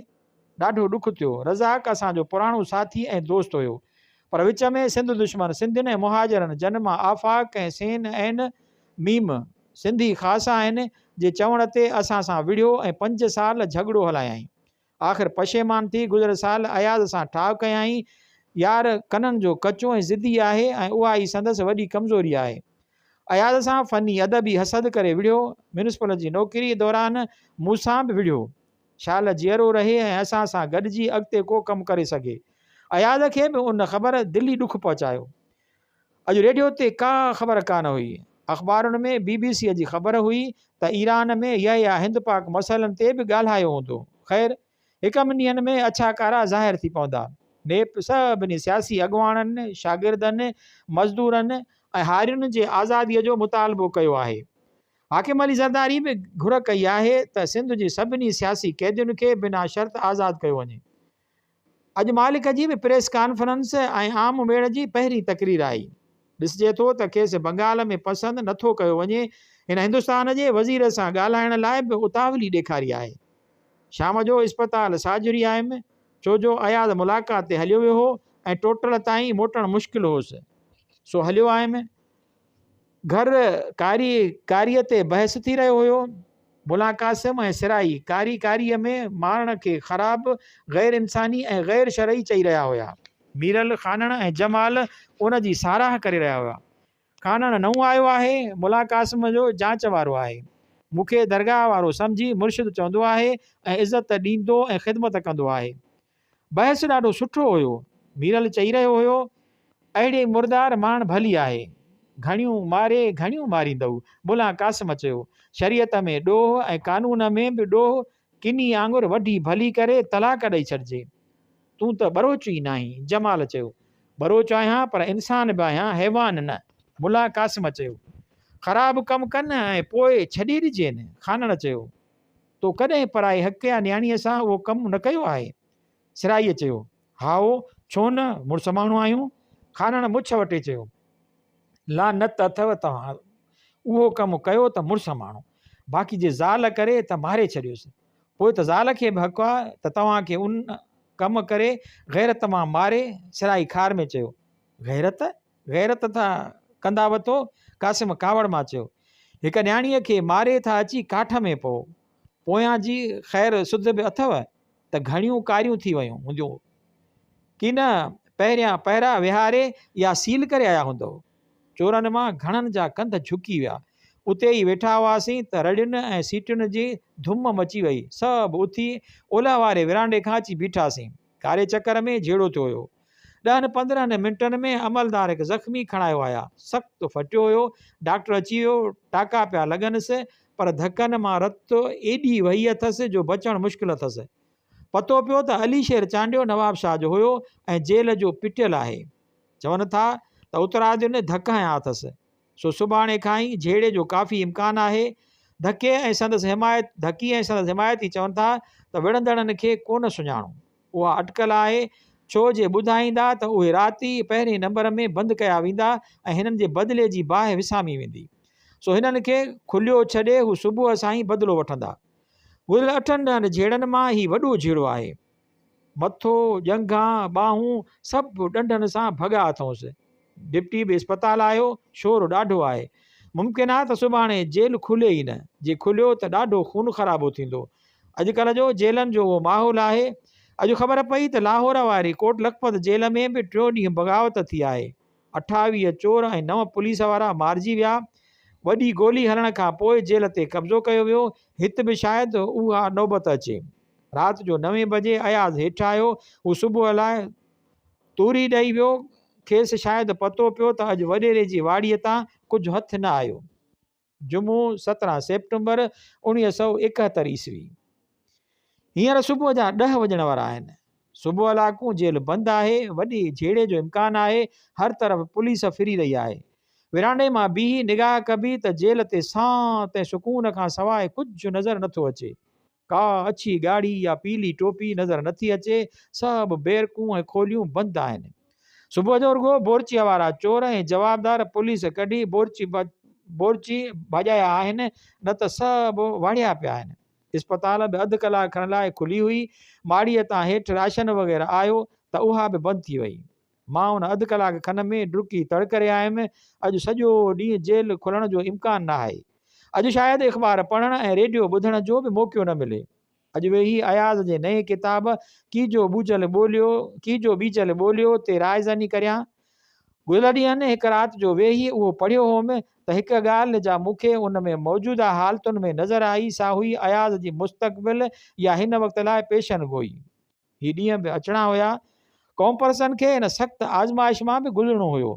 ڏاڍو ڏک ٿيو. رزاق اسان جو پراڻو ساٿي ۽ دوست هيو. پر وچ ۾ سنڌ دشمن سنڌين ۽ مهاجرن جن مان آفاق ۽ سين عين ميم سنڌي خاص آهن، جي چوڻ تي اسان سان وڙهيو ۽ پنج سال جهڳڙو هلايائين. آخر پشيمان ٿي گذريل سال اياز سان ٺاهه ڪيائين. يار ڪنن جو ڪچو ۽ ضدي آهي ۽ اها ئي سندس وڏي ڪمزوري آهي. اياز سان فني ادبي حسد ڪري وڙهيو. ميونسپل جي نوڪريء دوران مون سان به وڙهيو. شال جيئرو رهي ۽ اسان سان گڏجي اڳتي ڪو ڪم ڪري سگهي. اياز کي به ان خبر دلي ڏک پهچايو. اڄ ريڊيو تي ڪا خبر ڪانه هئي. اخبارن ۾ بي بي سيء جي خبر هئي ته ايران ۾ يحيٰ هند پاڪ مسئلن تي به ڳالهايو هوندو. خير، هڪ ٻن ڏينهن ۾ اڇا ڪارا ظاهر ٿي پوندا. نيپ سڀني سياسي اڳواڻن، شاگردن، مزدورن ۽ هارين جي آزاديء جو مطالبو ڪيو آهي. حاڪم علي زرداري به گهر ڪئي آهي ته سنڌ جي سڀني سياسي قيدين کي بنا شرط آزاد ڪيو وڃي. اڄ مالڪ جي به پريس ڪانفرنس ۽ عام ميڙ جي پهرين تقرير آئي. ڏسجي ٿو ته کيس بنگال ۾ پسند نه ٿو ڪيو وڃي. هن هندستان جي وزير سان ڳالهائڻ لاء به اتاولي ڏيکاري آهي. شام جو اسپتال ساجهري آيم، ڇو جو اياز ملاقات تي هليو ويو هو ۽ ٽوٽل تائين موٽڻ مشڪل هوس، سو هليو آيم. گهر ڪاري ڪاريء تي بحث ٿي رهيو هيو. ملان قاسم ۽ سرائي ڪاري ڪاريء ۾ مارڻ کي خراب، غير انساني ۽ غير شرعي چئي رهيا هيا. ميرل، خانڻ ۽ جمال ان جي ساراهه ڪري رهيا هيا. خانڻ نئون آيو آهي، ملان قاسم جو جاچ وارو آهي. مون کي درگاهه وارو سمجهي مرشد چوندو آهي ۽ عزت ڏيندو ۽ خدمت ڪندو آهي. بحث ڏاڍو سٺو هيو. ميرل چئي رهيو هيو، اهڙي مردار ماڻ ڀلي آهي. گهڻيون ماري گهڻيون ماريندؤ. ملان قاسم چيو، شريعت ۾ ڏوهه ۽ قانون ۾ به ڏوهه ڪني آڱر وڍي ڀلي ڪري طلاق ڏئي ڇڏجي. تون ته ٻروچ ئي ناهين. جمال چيو. ٻروچ آهيان پر انسان به آهيان، حيوان نه. ملا قاسم چيو. خراب ڪم ڪن ۽ پوء ڇڏي ڏجين. خانڻ چيو. تو ڪڏهن پرائي حق يا نياڻيء سان اهو ڪم نه ڪيو آهي؟ سرائيء چيو. هائو، ڇو نه، مڙس ماڻهو آهيون. خانڻ مڇ وٽي چيو. لعنت اٿئو توهان اهو ڪم ڪيو ته مڙس ماڻهو، باقي جي زال ڪري ته ماري ڇڏيوس. پوء ته زال کي به حق آ ته توهان کي ان ڪم ڪري غيرت مان ماري. سرائي خار ۾ چيو. غيرت؟ غيرت ٿا ڪندا وتو؟ قاسم ڪاوڙ مان چيو. هڪ نياڻيء کي ماري ٿا اچي ڪاٺ ۾ پئو. پويان جي خير سڌ به اٿئو ته گهڻيون ڪاريون ٿي ويون هونديون. ڪي نه پهريان پهرا ويهاري يا سيل ڪري آيا هوندؤ. چورن مان گهڻن جا ڪنڌ جهڪي ويا. اتي ئي ويٺا هئاسين ته رڙين ۽ سيٽين جي ڌم مچي وئي. سڀ اٿي اولهه واري ورانڊي کان اچي بيٺاسين. ڪاري چڪر ۾ جهيڙو ٿيو هيو. ڏهن 15 منٽن ۾ عملدار هڪ زخمي کڻايو آيا. سخت ڦٽيو هيو. ڊاڪٽر اچي ويو. ٽاڪا پيا لڳنس پر ڌڪن مان رت ايڏي وهي اٿس جو بچڻ مشڪل اٿس. پتو پيو ته علي شير چانڊيو نوابشاهه جو هيو ۽ جيل جو پٽيل آهي. چون ٿا ته اترادين ڌڪ هنيا اٿس. سو سڀاڻي کان ئي جهيڙي جو ڪافي امڪان آهي. ڌڪي ۽ سندس حمايت ڌڪي ۽ سندس حمايتي چون ٿا ته وڙهندڙن کي ڪونه سڃاڻو. اها اٽڪل آهي، ڇو جي ٻڌائيندا ته اهي رات ئي پهرين نمبر ۾ بند ڪيا ويندا ۽ هنن جي بدلي جي باهه وسامي ويندي. سو هنن کي کليو ڇڏي هو صبح سان ئي بدلو وٺندا. گذريل اٺن ڏهن جهيڙن مان هي وڏو جهيڙو آهي. مٿو، ڄنگهان، ٻانهون سڀ ڏنڊن سان ڀڳا اٿئونس. ڊپٽي به اسپتال آيو، شور ڏاڍو آهي. ممڪن آهي ته سڀاڻي جيل کلي ئي نه. جي کليو ته ڏاڍو خون خرابو ٿيندو. اڄڪلهه جو جيلن جو اهو ماحول آهي. اڄ خبر پئي ته لاهور واري ڪوٽ لکپت جيل ۾ به ٽيون ڏينهن بغاوت ٿي آهي. 28 چور ۽ نو پوليس وارا مارجي ويا. وڏي گولي هلڻ کان پوء جيل تي قبضو ڪيو ويو. هت به شايد اها نوبت اچي. رات جو نوين بجي اياز هيٺ آيو. هو صبح لاء توري ڏئي ويو. کيس شايد پتو پيو ته اڄ وڏيري جي واڙي تان ڪجهه هٿ نه آيو. جمعو 17 سيپٽمبر 1971 عيسوي. هينئر صبح جا ڏهه وڄڻ وارا آهن. صبح لاڪون جيل بند آهي. وڏي جهيڙي جو امڪان آهي. هر طرف پوليس ڦري رهي آهي. ورانڊي مان بيهي نگاهه ڪبي ته جيل تي سانت ۽ سڪون کان سواء ڪجهه نظر نٿو اچي. ڪا اڇي ڳاڙهي يا پيلي ٽوپي نظر نٿي اچي، سڀ بيرڪون ۽ کوليون بند آهن. صبح جو رڳو بورچيء وارا چور ۽ جوابدار پوليس ڪڍي بورچي بورچي ڀڄايا آهن، نه ته سڀ واڙيا پيا آهن. اسپتال به اڌ ڪلاڪ کن لاء کلي هئي. ماڙيء تان هيٺ راشن وغيره آيو ته اها به بند ٿي وئي. مان ان اڌ ڪلاڪ کن ۾ ڊڪي تڙ ڪري آيم. اڄ سڄو ڏينهن جيل کلڻ جو امڪان نه آهي. اڄ شايد اخبار پڙهڻ ۽ ريڊيو ٻڌڻ جو به موقعو نه ملي. اڄ ويهي اياز جي نئين ڪتاب ڪيجو ٻوجهل ٻوليو، ڪيجو ٻيجل ٻوليو تي راء زني ڪريان. گذريل ڏينهن هڪ رات جو ويهي اهو پڙهيو هوم ته هڪ ڳالهه جا مون کي ان ۾ موجوده حالتن ۾ نظر آئي سا هئي اياز جي مستقبل يا هن وقت لاء پيشن گوئي. هي ڏينهن به اچڻا هيا. قومپرستن کي ان سخت آزمائش مان به گذرڻو هيو.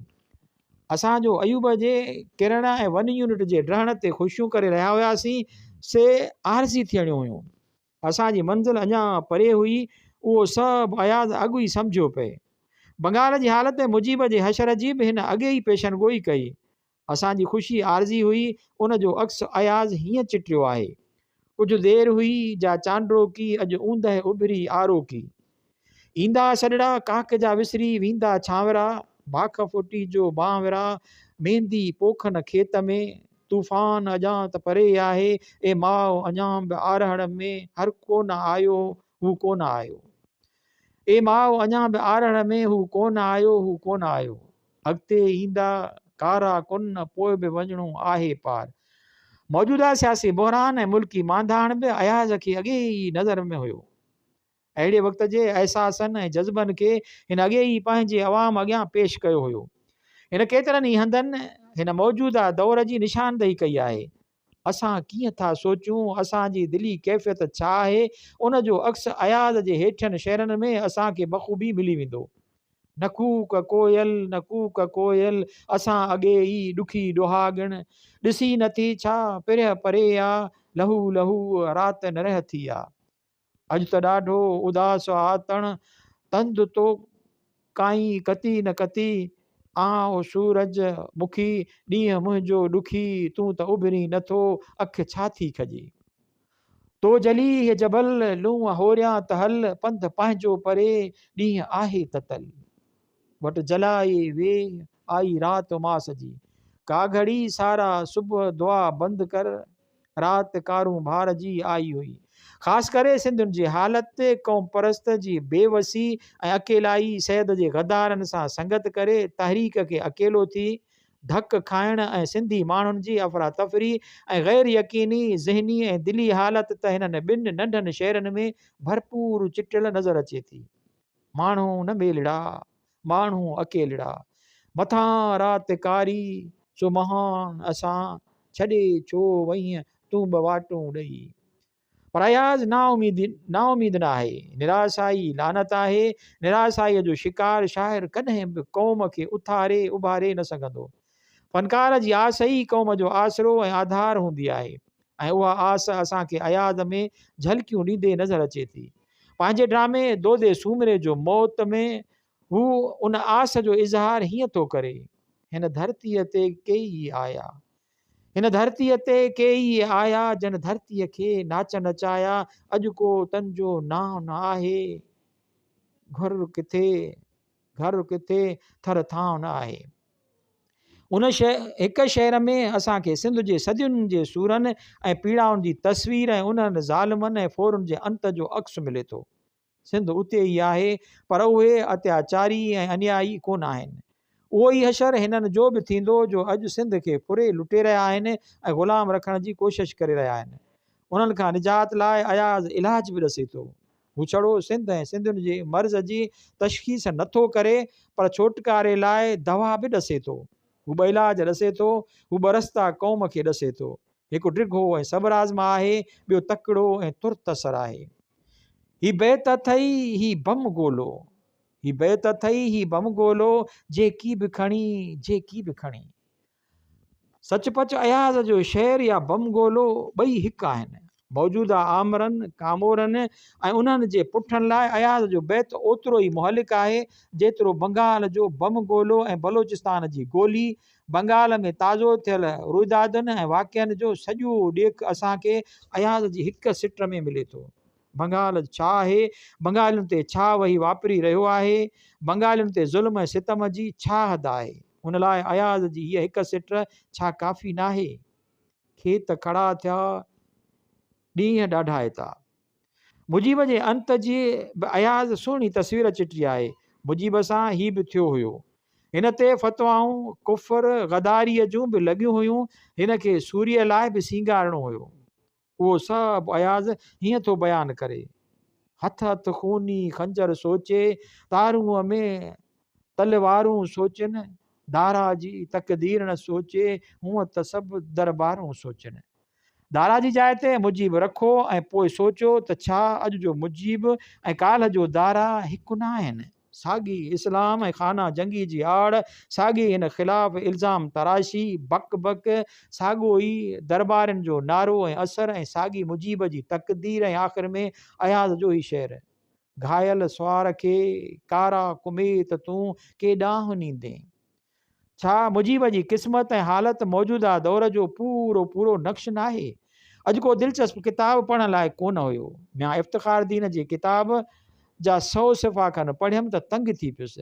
اسان جو ايوب جي ڪرڻ ۽ ون يونٽ جي ڊهڻ تي خوشيون ڪري رهيا هياسين، سي عارضي ٿيڻيون هيون. اسان جي منزل اڃا پري هئي، اهو سڀ اياز اڳ ئي سمجهيو پئي. بنگال جي حالت ۽ مجيب جي حشر جي به هن اڳي ئي پيشنگوئي ڪئي. اسان جي خوشي عارضي هئي، ان جو عڪس اياز هيئن چٽيو آهي. ڪجهه دير هئي جا چانڊوڪي اڄ اوندهه اڀري آروڪي. ايندا سڏڙا ڪاڪ جا وسري ويندا ڇانورا، باک ڦٽي جو بانورا، ميندي پوکن کيت ۾، طوفان اڄان ته پري آهي، اي ماء اڃان به آرهڙ ۾، هر ڪو نه آيو هو ڪو نه آيو. اي ماء اڃان به آرهڙ ۾، هو ڪو نه آيو هو ڪو نه آيو. اڳتي ايندا ڪارا ڪن پوء به وڃڻو آهي پار. موجوده سياسي بحران ۽ ملڪي مانڌاڻ به اياز کي اڳي ئي نظر ۾ هيو. اهڙي وقت جي احساسن ۽ جذبن کي هن اڳي ئي پنهنجي عوام اڳيان پيش ڪيو هيو. هن ڪيترن ئي هنڌن هن موجوده دور جي نشاندهي ڪئي آهي. اسان ڪيئن ٿا سوچون، اسان جي دلي ڪيفيت ڇا آهي، ان جو عڪس اياز جي هيٺين شعرن ۾ اسان کي بخوبي ملي ويندو. نه ڪوڪ ڪوئل، نه ڪوڪ ڪوئل، اسان اڳي ئي ڏکي ڏهاڳڻ، ڏسي نه ٿي ڇا، پرهه پري آ، لهو لهو رات نرهه ٿي آ. اڄ ته ڏاڍو اداس آتڻ، تند تو ڪائين ڪتي نه ڪتي، آء سورج مکي، ڏينهن منهنجو ڏکي، تون ته اڀرين نه ٿو، اک ڇا ٿي کڄي. تو جلي هي جبل، لونء هوريان ته هل، پنڌ پنهنجو پري، ڏينهن آهي تتل. وٽ جلائي ويهه، آئي رات اماس جي. ڪا گهڙي سارا صبح دعا بند ڪر، رات ڪارونڀار جي آئي هئي. خاص ڪري سنڌين جي حالت، قوم پرست جي بي وسي ۽ اڪيلائي، سيد جي غدارن سان سنگت ڪري تحريڪ کي اڪيلو ٿي ڌڪ کائڻ ۽ سنڌي ماڻهن جي افراتفري ۽ غير يقيني ذهني ۽ دلي حالت ته هنن ٻن ننڍن شعرن ۾ ڀرپور چٽيل نظر اچي ٿي. ماڻهو نه ميلڙا، ماڻهو اڪيلڙا. مٿان رات ڪاري، سو مهان اسان ڇڏي ڇو وئين تون ٻه واٽون ڏئي. پر اياز نااميد نااميد نه آهي. نراسائي لعنت آهي. نراسائيء جو شڪار شاعر ڪڏهن به قوم کي اٿاري اڀاري نه سگهندو. فنڪار جي آس ئي قوم جو آسرو ۽ آڌار هوندي آهي ۽ اها آس اسان کي اياز ۾ جهلڪيون ڏيندي نظر اچي ٿي. پنهنجي ڊرامي دودي سومري جو موت ۾ هو ان آس جو اظهار هيئن ٿو ڪري، هن ڌرتيء تي ڪيئي آيا، هن ڌرتيء تي ڪيئي آيا، جن ڌرتيء کي ناچ نچايا، اڄ ڪو تن جو نانء نه آهي، گهر ڪٿي، گهر ڪٿي، ٿر ٿانء نه آهي. ان هڪ شعر ۾ اسان کي سنڌ جي صدين جي سورن ۽ پيڙائن جي تصوير ۽ انهن ظالمن ۽ ڦورن جي انت جو عڪس ملي ٿو. سنڌ اتي ئي آهي، پر اهي اتياچاري ۽ انيائي ڪونه آهن. اهو ئي حشر هنن جو به ٿيندو جو اڄ سنڌ کي ڦري لٽي رهيا آهن ۽ غلام رکڻ جي ڪوشش ڪري رهيا آهن. انهن کان نجات لاء اياز علاج به ڏسي ٿو. هو ڇڙو سنڌ ۽ سنڌين جي مرض جي تشخيص نه ٿو ڪري پر ڇوٽڪاري لاء دوا به ڏسي ٿو. هو ٻه علاج ڏسي ٿو، هو ٻه رستا قوم کي ڏسي ٿو. هڪ ڊگهو ۽ صبر آزما آهي، ٻيو تڪڙو ۽ ترت اثر آهي. هي بيت اٿئي هي بم گولو، هي بيت اٿئي هي بم گولو، جيڪي به کڻي، جيڪي به کڻي. سچ پچ اياز جو شعر يا بم گولو ٻئي هڪ آهن. موجوده آمرن، ڪامورن ۽ انهن جي پٺن لاء اياز جو بيت اوترو ئي مهلڪ آهي، جيترو بنگال جو بم گولو ۽ بلوچستان جي گولي. بنگال ۾ تازو ٿيل روئدادن ۽ واقعن جو سڄو ڏيک اسان کي اياز جي هڪ سٽ ۾ ملي ٿو. بنگال ڇا آهي؟ بنگالين تي ڇا وهي واپري رهيو آهي؟ بنگالين تي ظلم ۽ ستم جي ڇا حد آهي؟ ان لاء اياز جي هيء هڪ سٽ ڇا ڪافي ناهي؟ کيت کڙا ٿيا، ڏينهن ڏاڍائتا. مجيب جي انت جي به اياز سهڻي تصوير چٽي آهي. مجيب سان هي به ٿيو هيو. هن تي فتوائون ڪفر، غداريء جون به لڳيون هيون. هن کي سوريء لاء به سينگارڻو هيو. اهو سڀ اياز هيئن ٿو بيان ڪري. هٿ هٿ خوني خنجر سوچي، تارونء ۾ تلوارون سوچن، دارا جي تقدير نه سوچي، هونء ته سڀ دربارون سوچن. دارا جي جاء تي مجيب رکو ۽ پوء سوچو ته ڇا اڄ جو مجيب ۽ ڪالهه جو دارا هڪ نه آهن؟ ساڳي اسلام ۽ خانه جنگي جي آڙ، ساڳي هن خلاف الزام تراشي، بڪ بڪ، ساڳو ئي دربارين جو نعرو ۽ اثر ۽ ساڳي مجيب جي تقدير ۽ آخر ۾ اياز جو هي شعر، گهايل سوار کي ڪارا ڪميت تون ڪيڏانهن نيندين؟ ڇا مجيب جي قسمت ۽ حالت موجوده دور جو پورو پورو نقش ناهي؟ اڄ ڪو دلچسپ ڪتاب پڙهڻ لاء ڪونه هيو. ميان افتخار دين جي ڪتاب جا سئو صفحا کن پڙهيم ته تنگ ٿي پيس.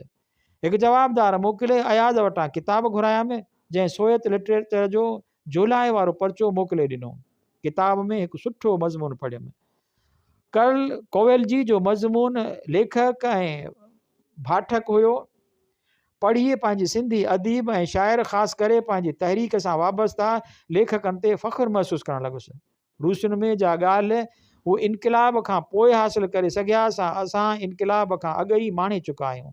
هڪ جوابدار موڪلي اياز وٽان ڪتاب گهرايم، جنهن سويت لٽريچر جو جولاء وارو پرچو موڪلي ڏنو. ڪتاب ۾ هڪ سٺو مضمون پڙهيم. ڪرل ڪوويلجي جو مضمون ليکڪ ۽ ڀاٺڪ هيو. پڙهي پنهنجي سنڌي اديب ۽ شاعر خاص ڪري پنهنجي تحريڪ سان وابسته ليکڪن تي فخر محسوس ڪرڻ لڳس. روسين ۾ جا ڳالهه هو انقلاب کان پوء حاصل ڪري سگهيا سا اسان انقلاب کان اڳ ئي ماڻي چڪا آهيون.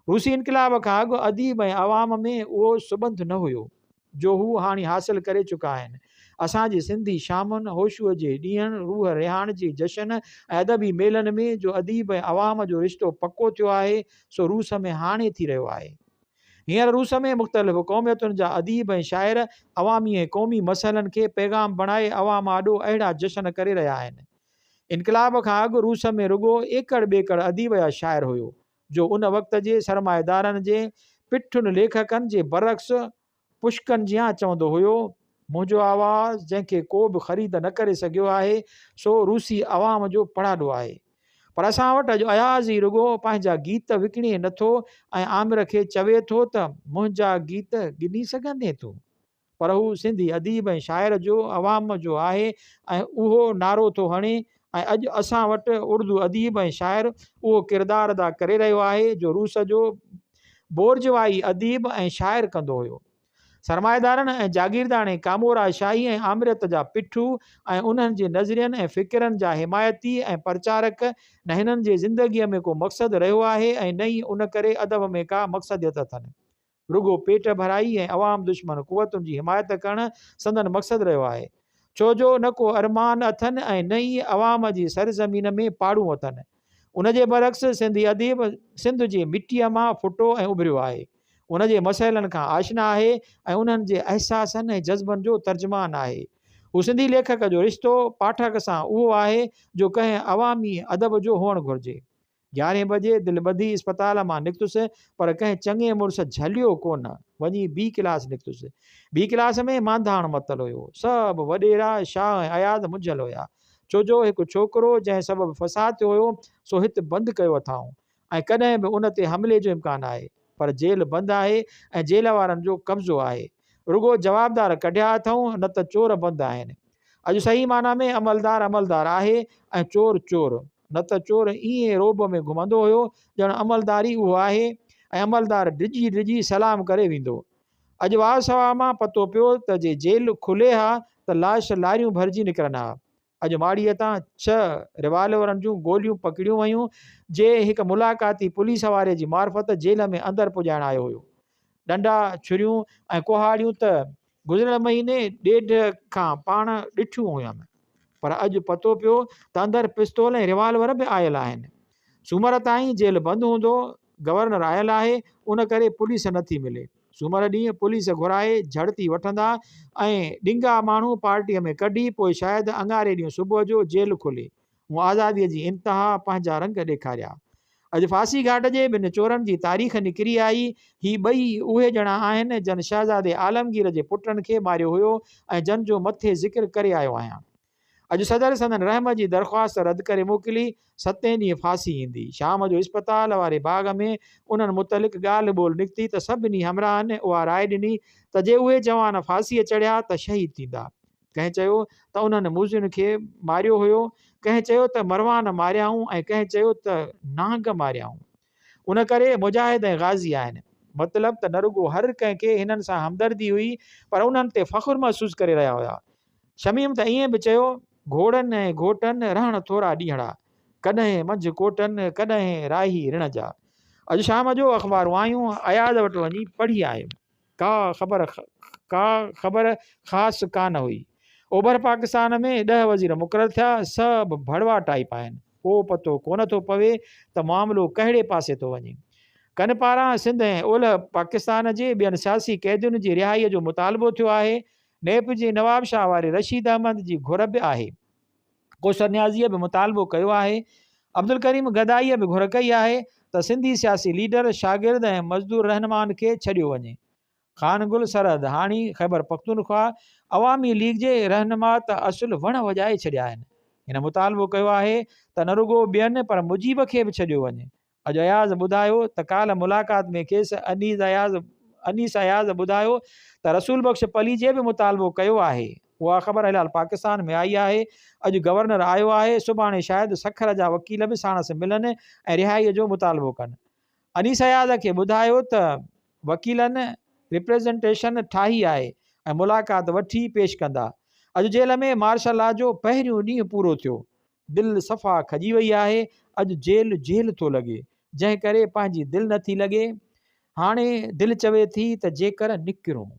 روسي انقلاب کان اڳ اديب ۽ عوام ۾ اهو سٻنڌ نه هيو. جو هو هاڻي حاصل ڪري چڪا آهن. اسان جي سنڌي شامن، هوشوء جي ڏينهن، روح رهاڻ جي جشن ۽ ادبي ميلن ۾ جو اديب ۽ عوام جو رشتو پڪو ٿيو آهي، سو روس ۾ هاڻي ٿي رهيو آهي. هينئر روس ۾ مختلف قوميتن جا اديب ۽ شاعر عوامي ۽ قومي مسئلن کي پيغام بڻائي عوام آڏو اهڙا جشن ڪري رهيا آهن. انقلاب کان اڳ روس ۾ رڳو ايڪڙ ٻيڪڙ اديب يا شاعر هيو، جو ان وقت جي سرمائيدارن جي پٺن ليکڪن جي برعڪس پشڪن جيان چوندو هيو، منهنجو آواز جنهن کي ڪو به خريد نه ڪري سگهيو آهي، سو روسي عوام جو پڙاڏو آهي. پر اسان وٽ اڄ اياز ئي رڳو پنهنجا گيت وڪڻي نٿو ۽ عامر کي چوي ٿو ته منهنجا گيت ڳنهي سگهندين تون؟ پر هو سنڌي اديب ۽ شاعر جو عوام جو آهي ۽ اهو نعرو ٿو هڻي ۽ اڄ اسان وٽ اردو اديب ۽ شاعر اهو ڪردار ادا ڪري رهيو آهي جو روس جو بورجوائي اديب ۽ شاعر ڪندو هيو. سرمائيدارن ۽ جاگيرداڻي ڪامورا شاهي ۽ آمريت جا پٺو ۽ انهن جي نظرين ۽ فڪرن جا حمايتي ۽ پرچارڪ نه هنن جي زندگيء ۾ ڪو مقصد رهيو آهي ۽ نه ئي ان ڪري ادب ۾ ڪا مقصديت اٿن. رڳو پيٽ ڀرائي ۽ عوام دشمن قوتن جي حمايت ڪرڻ سندن مقصد رهيو آهي. ڇو جو نه ڪو ارمان اٿن ۽ نه ئي عوام جي سر زمين ۾ پاڙون اٿن. ان جي برعڪس سنڌي اديب سنڌ جي مٽيء مان ڦٽو ۽ اڀريو آهي. ان جي مسئلن کان آشنا آهي ۽ انهن جي احساسن ۽ جذبن جو ترجمان آهي. هو سنڌي ليکڪ جو رشتو پاٺڪ سان اهو آهي جو ڪنهن عوامي ادب جو هئڻ گهرجي. يارهين بجي دل ٻڌي اسپتال مان نڪتس پر ڪنهن چڱي مڙس جهليو ڪونه، وڃي بي ڪلاس نڪتس. بي ڪلاس ۾ مانڌاڻ متل هيو. سڀ وڏيرا، شاهه ۽ اياز منجهيل هيا. ڇو جو هڪ ڇوڪرو جنهن سبب فساد ٿيو هيو سو هت بند ڪيو اٿائون ۽ ڪڏهن به ان تي حملي جو امڪان آهي. پر جيل بند آهي ۽ جيل وارن جو قبضو آهي. رڳو جوابدار ڪڍيا اٿئون نه ته چور بند آهن. اڄ صحيح معنيٰ ۾ عملدار عملدار آهي ۽ چور چور. نه ته چور ائين رعب ۾ گهمندو هيو ڄڻ عملدار ئي اهو آهي ۽ عملدار ڊڄي ڊڄي سلام ڪري ويندو. اڄ واء سواء مان پتو پيو ته جي جيل کلي ها ته لاش لاريون ڀرجي نڪرن ها. اڄ ماڙيء تان ڇهه ريوالورن جون گوليون پڪڙيون ويون، جي هڪ ملاقاتي پوليس واري جي معرفت جيل ۾ اندر پڄائڻ آيو هيو. ڏنڊا، ڇريون ۽ ڪهاڙيون ته گذريل مهيني ڏيڍ کان پاڻ ڏٺيون هيم، پر اڄ پتو پيو ته اندر پستول ۽ ريوالور به آيل آهن. سومر تائين جيل بند هوندو، گورنر آيل آهي، ان ڪري پوليس نه ٿي ملي. سومر ڏينهن پوليس گهرائي جهڙتي وٺندا ۽ ڏنگا ماڻهو پارٽيء ۾ ڪڍي پوء شايد اڱاري ڏينهن صبح جو جيل کلي. مون آزاديء جي انتها پنهنجا رنگ ڏيکاريا. اڄ ڦاسي گهاٽ جي ٻن چورن جي تاريخ نڪري آئي. هي ٻئي اهي ڄڻا آهن جن شهزادي عالمگير جي پٽن کي ماريو هيو ۽ جن جو مٿي ذڪر ڪري آيو آهيان. اڄ صدر سندن رحم جي درخواست رد ڪري موڪلي، ستين ڏينهن ڦاسي ايندي. شام جو اسپتال واري باغ ۾ انهن متعلق ڳالهه ٻولهه نڪتي ته سڀني همراهن اها راء ڏني ته جي اهي جوان ڦاسيء چڙهيا ته شهيد ٿيندا. ڪنهن چيو ته انهن موذين کي ماريو هيو، ڪنهن چيو ته مروان ماريائون ۽ ڪنهن چيو ته نانگ ماريائون. ان ڪري مجاهد ۽ غازي آهن. مطلب ته نه رڳو هر ڪنهن کي هنن سان همدردي هئي پر انهن تي فخر محسوس ڪري رهيا هيا. شميم ته ائين به چيو، گهوڙن ۽ گهوٽن رهڻ ٿورا ڏينهڙا، ڪڏهن منجهه ڪوٽن، ڪڏهن راهي رڻ جا. اڄ شام جو اخبارون آيون، اياز وٽ وڃي پڙهي آيم. ڪا خبر ڪا خبر خاص ڪانه هئي. اوڀر پاڪستان ۾ ڏهه وزير مقرر ٿيا، سڀ ڀڙوا ٽائيپ آهن. ڪو پتو ڪونه ٿو پوي ته معاملو ڪهڙي پاسي ٿو وڃي. ڪن پاران سنڌ ۽ اولهه پاڪستان جي ٻين سياسي قيدين جي رهائيء جو مطالبو ٿيو آهي. نيپ جي نوابشاهه واري رشيد احمد جي گهر به آهي. ڪوثر نيازيء به مطالبو ڪيو آهي. عبدالڪريم گدائيء به گهر ڪئي آهي ته سنڌي سياسي ليڊر، شاگرد ۽ مزدور رهنمائن کي ڇڏيو وڃي. خان گل سرحد هاڻي خيبرپختونخوا عوامي ليگ جي رهنما ته اصل وڻ وڄائي ڇڏيا آهن. هن مطالبو ڪيو آهي ته نه رڳو ٻين پر مجيب کي به ڇڏيو وڃي. اڄ اياز ٻڌايو ته ڪالهه ملاقات ۾ کيس انيس اياز انيس اياز ٻڌايو ته رسول بخش پليجي به مطالبو ڪيو آهي. اها خبر هلال پاڪستان ۾ آئي آهي. اڄ گورنر آيو آهي، سڀاڻي شايد سکر جا وڪيل به ساڻس ملن ۽ رهائيء جو مطالبو ڪن. انيس اياز کي ٻڌايو ته وڪيلن رپريزنٽيشن ٺاهي آهي ۽ ملاقات وٺي پيش ڪندا. اڄ جيل ۾ مارشل لا جو پهريون ڏينهن پورو ٿيو. دل صفا کڄي وئي آهي، اڄ جيل جيل ٿو لڳي، جنهن ڪري پنهنجي دل نه ٿي لڳي. هاڻي دل چوي ٿي ته جيڪر نڪرون.